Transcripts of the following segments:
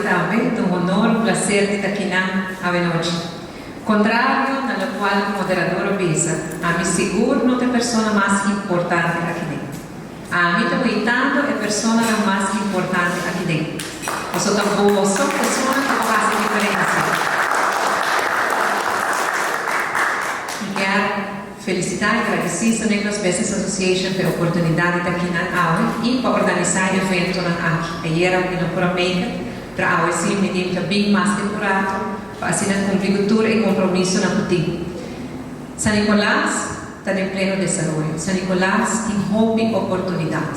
parti tambe ta un honor, un placer di ta akinan awenochi. Contrario na locual cu moderador a bisa, ami sigur no ta e persona mas importante aki den. Ami ta weitando e personanan mas importante aki den. Paso ta boso persona cu por haci diferencia. Mi kier felicita y gradici San Nicolas Business Association pa e oportunidad di ta akinan awe y pa organisa e eventonan aki. Ayera mi no por a make it, pero awe si mi di mi ta bin maske un rato pa asina cumpli cu tur e compromisonan cu tin. San Nicolas ta den pleno desaroyo. San Nicolas tin hopi oportunidad.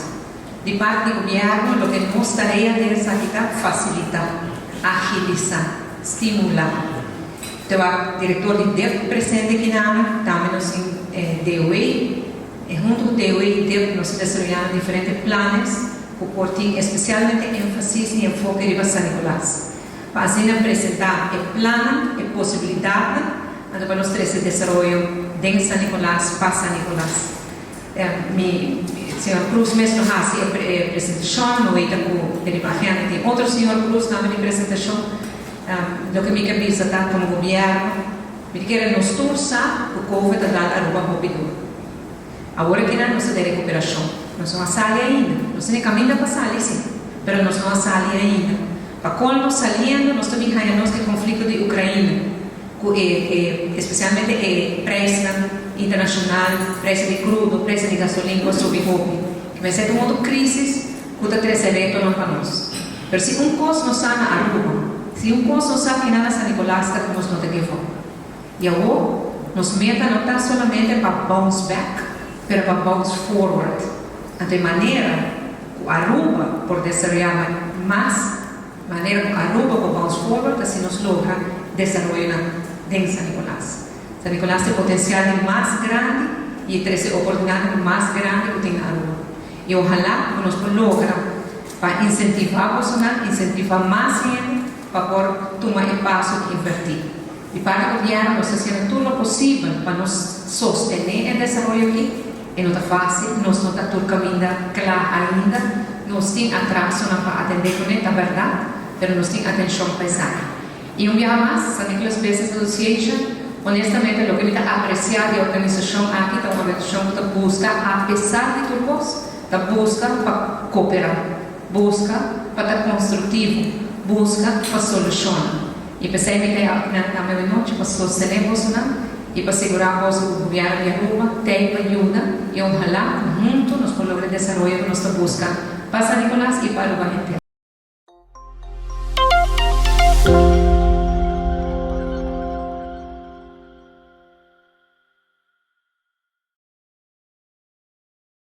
Di parti di gobierno loke nos tarea den esaki ta facilita, agilisa, stimula. Te wak director di dip presente kinana, tambe nos tin DOE y hunto cu DOE y dip nos ta desaroyando diferente planes cu por tin especialmente enfasis y enfoke riba San Nicolas. Pa asina presenta e plannan, e posibilidadnan, anto pa nos trece desaroyo den San Nicolas pa San Nicolas. Mi señor Cruz mes lo haci e presentacion, no weta cu riba agenda tin otro señor Cruz tambe di presentacion. Loke mi ke bisa ta como gobierno mi ta kere nos tur sa cu Covid a dal Aruba hopi duro. Awor akinan nos ta den recuperacion. Nos no a sali ainda. Nos tin e caminda pa sali si, pero nos no a sali ainda. Pa colmo saliendo nos ta bin haya nos e conflicto di Ucraina cu e e especialmente e prijsnan internacional, prijsnan di crudo, prijsnan di gasolin cu a subi hopi. Ki mester ta un otro crisis cu ta trece retonan pa nos. Pero si un cos nos sa na Aruba, si un cos nos sa kinan na San Nicolas ta cu nos no ta give up. Y awor nos meta no ta solamente pa bounce back, pero pa bounce forward. Anto e manera cu Aruba por desaroya mas, manera cu Aruba por bounce forward ta si nos logra desaroyonan den San Nicolas. San Nicolas ta e potencial di mas grandi y e trece oportunidadnan mas grandi cu tin na Aruba. Y ohala cu nos por logra pa incentiva bosonan, incentiva mas hende pa por tuma e paso di inverti. Di parti gobièrnu nos ta hasiendo tur lo posibel pa nos sostené e desaroyo aki. E no ta fásil, nos no ta tur kaminda kla ainda, nos tin atrasonan pa atendé kuné, ta bèrdat, pero nos tin atenshon pa esaki. I un biaha mas, San Nicolas Business Association, honestamente loke mi ta apresiá di e organisashon aki ta un organisashon ku ta buska, apesar di tur kos, ta buska pa koperá, buska pa ta konstruktivo, buska pa solushonnan. I p'esei mi ta e akinan tambe awe nochi pa sostené bosonan i pa sigurá boso ku Gobièrnu di Aruba t'ei pa yuda i ohalá ku huntu nos por logra e desaroyo ku nos ta buska pa San Nicolas i pa Aruba henter.